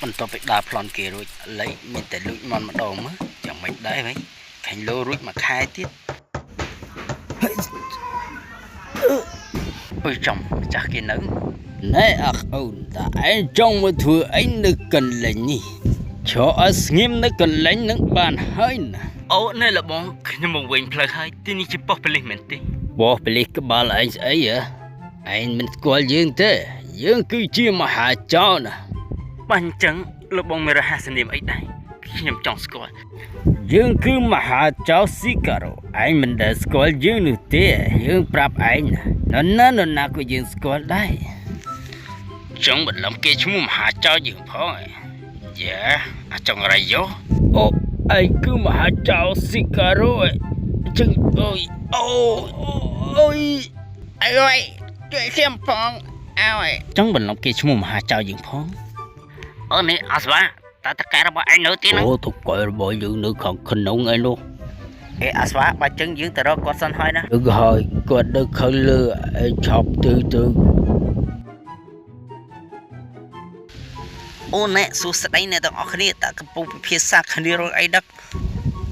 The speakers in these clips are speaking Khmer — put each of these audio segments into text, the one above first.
បន្ទាប់ពីដើរប្លន់គេរួចឥឡូវមានតែលួចមន់ម្ដងមើលយ៉ាងម៉េចដែរវិញខាញ់លោរួចមួយខែទៀតអុយចំម្ចាស់គេនៅណែអះអូនតើឯងចង់មកធ្វើអីនៅកន្លែងនេះឈរឲ្យស្ងៀមនៅកន្លែងនឹងបានហើយណាអូណែលបងខ្ញុំមកវិញផ្លូវហើយទីនេះជាប៉ុស្តិ៍ប៉ូលីសមែនទេប៉ុស្តិ៍ប៉ូលីសក្បាលឯងស្អីហ៎ឯងមិនស្គាល់យើងទេយើងគឺជាមហាចោរណាបាទអញ្ចឹងលោកបងមានរហស្សនាមអីដែរខ្ញុំចង់ស្គាល់យើងគឺមហាចោរស៊ីការ៉ូឯងមិនដែលស្គាល់យើងនោះទេយើងប្រាប់ឯងណានរណានរណាក៏យើងស្គាល់ដែរចង់បន្លំគេឈ្មោះមហាចោរយើងផងយ៉ាអាចង់រៃយោអូឯងគឺមហាចោរស៊ីការ៉ូអញ្ចឹងអូយអូអូយ អើយជួយខ្ញុំផងអើយ ចង់បន្លំគេឈ្មោះមហាចោរយើងផង អូនេះអស្វាតើតកែរបស់ឯងនៅទីហ្នឹង អូតុកែរបស់យើងនៅខាងក្នុងឯនោះ អេអាស្វាបើចឹងយើងទៅរកគាត់សិនហើយណា អឺហើយគាត់នៅខាងលើឯងឆប់ទៅទៅ អូណែសួស្តីអ្នកទាំងអស់គ្នាតើកំពុងពិភាក្សាគ្នារកអីដឹក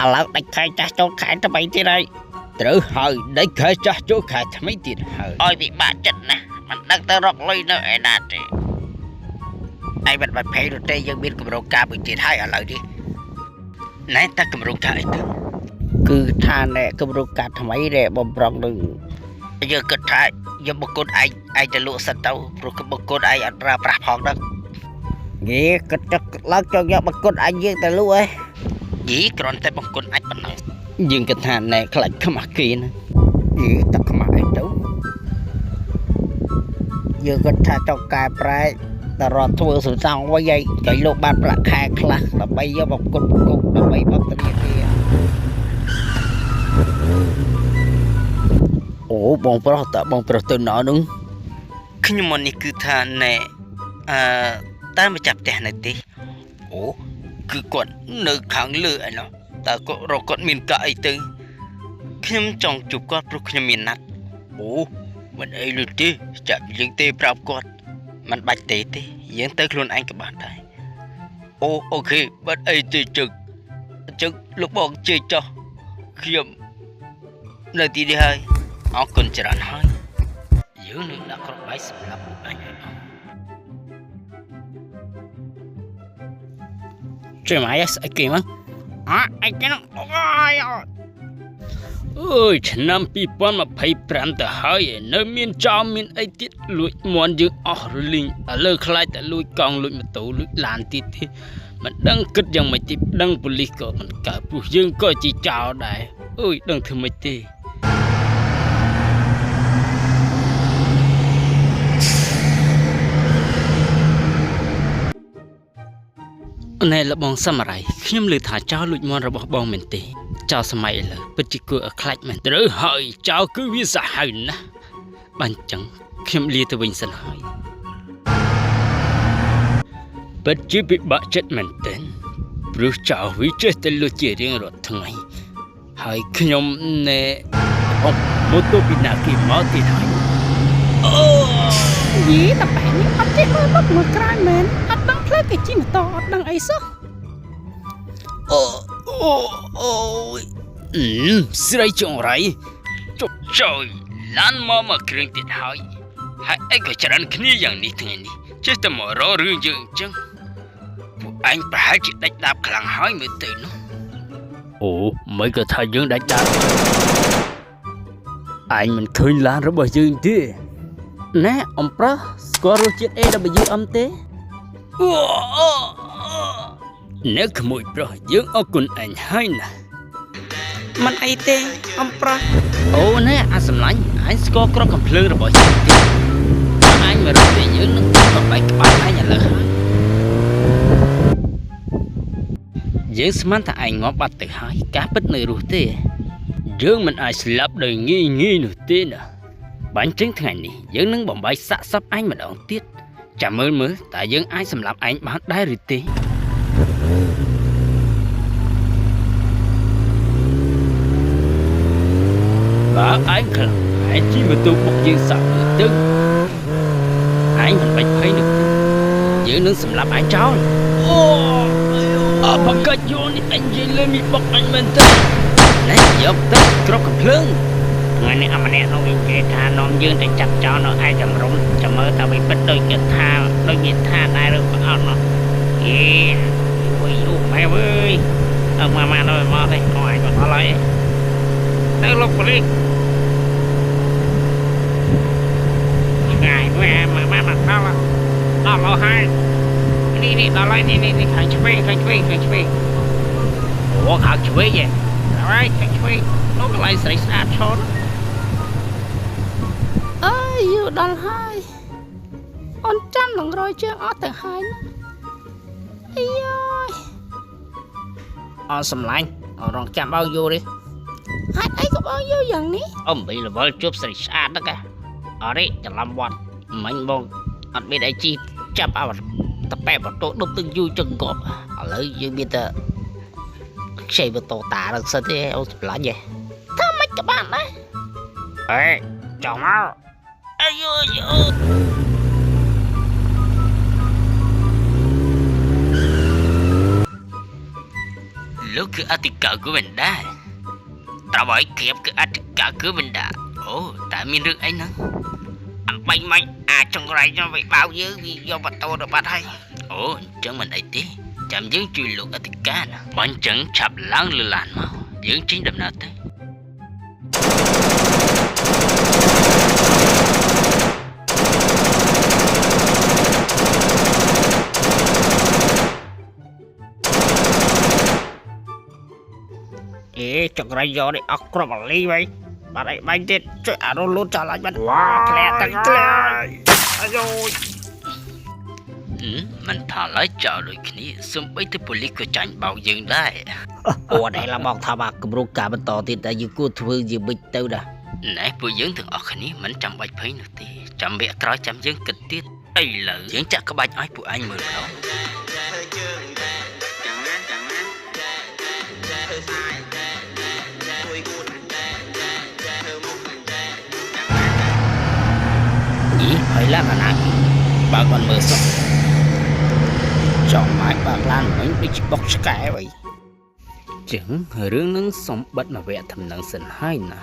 ឥឡូវដាច់ខែចាស់ចូលខែថ្មីទៀតហើយ ត្រូវហើយដាច់ខែចាស់ចូលខែថ្មីទៀតហើយ ឲ្យពិបាកចិត្តណាស់មិនដឹងទៅរកលុយនៅឯណាទេឯងមិនបាច់ភ័យនោះទេយើងមានគម្រោងការមួយទៀតហើយឥឡូវនេះ ណែតើគម្រោងការអីទៅ គឺថាណែគម្រោងការថ្មីដែលបំរុងនឹងយើងគិតថាយកបង្គន់ឯងឯងទៅលក់សិនទៅព្រោះបង្គន់ឯងអត់ប្រើប្រាស់ផងហ្នឹងយីគិតទឹកឡើងចង់យកបង្គន់ឯងយើងទៅលក់ឯង យីគ្រាន់តែបង្គន់អាចប៉ុណ្ណឹងយើងគិតថាណែខ្លាចខ្មាស់គេណា យីទឹកខ្មាស់អីទៅយើងគិតថាចង់កែប្រែតរត់ធ្វើសំសងវិញឯងចៃលោកបានប្រាក់ខែខ្លះដើម្បីយកបង្គន់បង្គន់ដើម្បីបង់ធនាគារ អូបងប្រុសតើបងប្រុសទៅណានោះខ្ញុំមកនេះគឺថាណែអឺតើម្ចាស់ផ្ទះនៅទេអូគឺគាត់នៅខាងលើឯណោះតើគាត់រកគាត់មានកាក់អីទៅខ្ញុំចង់ជួបគាត់ព្រោះខ្ញុំមានណាត់អូមិនអីលើទេចាប់យើងទេប្រាប់គាត់មិនបាច់ទេទេយើងទៅខ្លួនឯងក៏បានដែរអូអូខេបាត់អីទេជឹកជឹកលោកបងជឿចោះខ្ញុំនៅទីនេះហើយអរគុណច្រើនហើយយើងនឹងដាក់គ្រាប់បែកសម្រាប់ពួកអញហើយអស់ជួយមកអីស្អីគេមក អអីគេនោះអូយ អើយឆ្នាំ2025ទៅហើយនៅមានចោរមានអីទៀតលួចមន់យើងអស់រលីងឥឡូវខ្លាចតែលួចកង់លួចម៉ូតូលួចឡានទៀតទេមិនដឹងគិតយ៉ាងម៉េចទេដឹងប៉ូលីសក៏មិនកើតព្រោះយើងក៏ជាចោរដែរអើយដឹងធ្វើម៉េចទេណែលបងសមរៃខ្ញុំឮថាចោរលួចមន់របស់បងមែនទេចោរសម័យឥឡូវពិតជាគួរឲ្យខ្លាចមែនត្រូវហើយចោរគឺវាសាហាវណាស់បានអញ្ចឹងខ្ញុំលាទៅវិញសិនហើយពិតជាពិបាកចិត្តមែនទែនព្រោះចោរវាចេះតែលួចជារៀងរាល់ថ្ងៃហើយខ្ញុំណែអូម៉ូតូពីណាគេមកទៀតហើយអូ យីតបែនេះអត់ចេះមើលមុខមើលក្រោយមែនអត់ដឹងផ្លូវគេជិះម៉ូតូអត់ដឹងអីសោះ អូអូអូយអឺស្រីចង្រៃចុកចយឡានមកមកគ្រឿងទៀតហើយហើយអីក៏ច្រើនគ្នាយ៉ាងនេះថ្ងៃនេះចេះតែមករករឿងយើងអញ្ចឹងពួកឯងប្រហែលជាដាច់ដាបខ្លាំងហើយមើលទៅនោះអូមិនក៏ថាយើងដាច់ដាបឯងមិនឃើញឡានរបស់យើងទេណែអំប្រុសស្គាល់រសជាតិ AWM ទេអូអូអ្នកក្មួយប្រុសយើងអរគុណឯងហើយណា មិនអីទេអំប្រុស អូណែអាសម្លាញ់អញស្គាល់ក្របកំភ្លើងរបស់យើងទេអញមករកតែយើងនឹងបំបែកក្បាលអញឥឡូវហើយយើងស្មានថាឯងងាប់បាត់ទៅហើយការពិតនៅរស់ទេយើងមិនអាចស្លាប់ដោយងាយងាយនោះទេណាបាញ់ចឹងថ្ងៃនេះយើងនឹងបំបែកសាកសពអញម្ដងទៀតចាំមើលមើលតើយើងអាចសម្លាប់ឯងបានដែរឬទេបើឯងខ្លាំងឯងជិះម៉ូតូបុកយើងសាក់មើលទៅឯងមិនបាច់ភ័យនោះទេ យើងនឹងសម្លាប់ឯងចោលអូអបកយោនេះអញនិយាយលើមីបុកអញមែនទេណែយកទៅគ្រាប់កំភ្លើង ថ្ងៃនេះអម្នាក់នោះគេនិយាយថានាំយើងទៅចាប់ចោលនៅឯចម្រុំចាំមើលតើវាពិតដូចគេថាដូចគេថាដែរឬក៏អត់នោះអេយូយូម៉ែវើយអើមកមកដល់មកទេអញមកដល់ហើយទៅលោកប៉ូលីសឆ្ងាយមែនមកមកដល់ដល់ហើយនេះនេះដល់ហើយនេះនេះខាងឆ្វេងខាងឆ្វេងខាងឆ្វេងអូខាងឆ្វេងហ៎ហើយខាងឆ្វេងនោះកន្លែងស្រីស្អាតឈរ អើយយូរដល់ហើយអូនចាំនឹងរយជើងអស់ទៅហើយណាអាយយ អត់សម្លាញ់អត់រងចាំឲ្យយូរទេ ហេតុអីក៏បងយូរយ៉ាងនេះ អ៊ំបីរវល់ជួបស្រីស្អាតហ្នឹងអត់ទេច្រឡំវត្តមិញបងអត់មានអីជីចាប់ឲ្យតប៉ែបតោដប់ទឹកយូរចឹងកប់ឥឡូវយើងមានតែខ្ចីបតោតានឹងសិនទេអូសម្លាញ់ហ៎ ធ្វើម៉េចក៏បានដែរ អេចង់មកអាយយ លោកគឺអធិការគូវិនដាត្រូវហើយគៀបគឺអធិការគូវិនដាអូតើមានរឿងអីហ្នឹង អំបាញ់មិញអាចង្រៃនោះវាបៅយើងវាយកបតោទៅបាត់ហើយ អូអញ្ចឹងមិនអីទេចាំយើងជួយលោកអធិការណាបើអញ្ចឹងឆាប់ឡើងលើឡានមកយើងចេញដំណើរទៅ អេចង្រៃយកនេះអស់គ្រាប់អលីវិញបាត់អីបាញ់ទៀតជួយអារុលលូតចោលអញបាត់វ៉ាធ្លាក់ទឹកធ្លាក់អាយយ មិនថាឡើយចោលដូចគ្នាសំបីទៅប៉ូលីសក៏ចាញ់បោកយើងដែរ អូដែលឡមកថាមកគម្រោងការបន្តទៀតតែយើងគួរធ្វើជាមិនទៅដែរ ណែពួកយើងទាំងអស់គ្នាមិនចាំបាច់ភ័យនោះទេចាំវគ្គក្រោយចាំយើងគិតទៀតឥឡូវយើងចាក់ក្បាច់ឲ្យពួកឯងមើលម្ដង ធ្វើជើងចឹងណាចឹងណាធ្វើសាយគួយគួនធ្វើមុខចឹងណា អីហើយឡានអាណាបើកបានមើលសោះ ចង់ម៉ាច់បើកឡានមិញដូចជាបុកឆ្កែវិញ ចឹងរឿងនឹងសំបិតមកវគ្គដំណឹងសិនហើយណា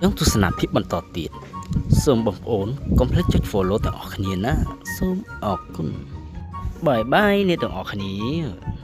យើងទស្សនាភាពបន្តទៀតសូមបងប្អូនកុំភ្លេចចុច follow ទាំងអស់គ្នាណាសូមអរគុណបាយបាយអ្នកទាំងអស់គ្នា។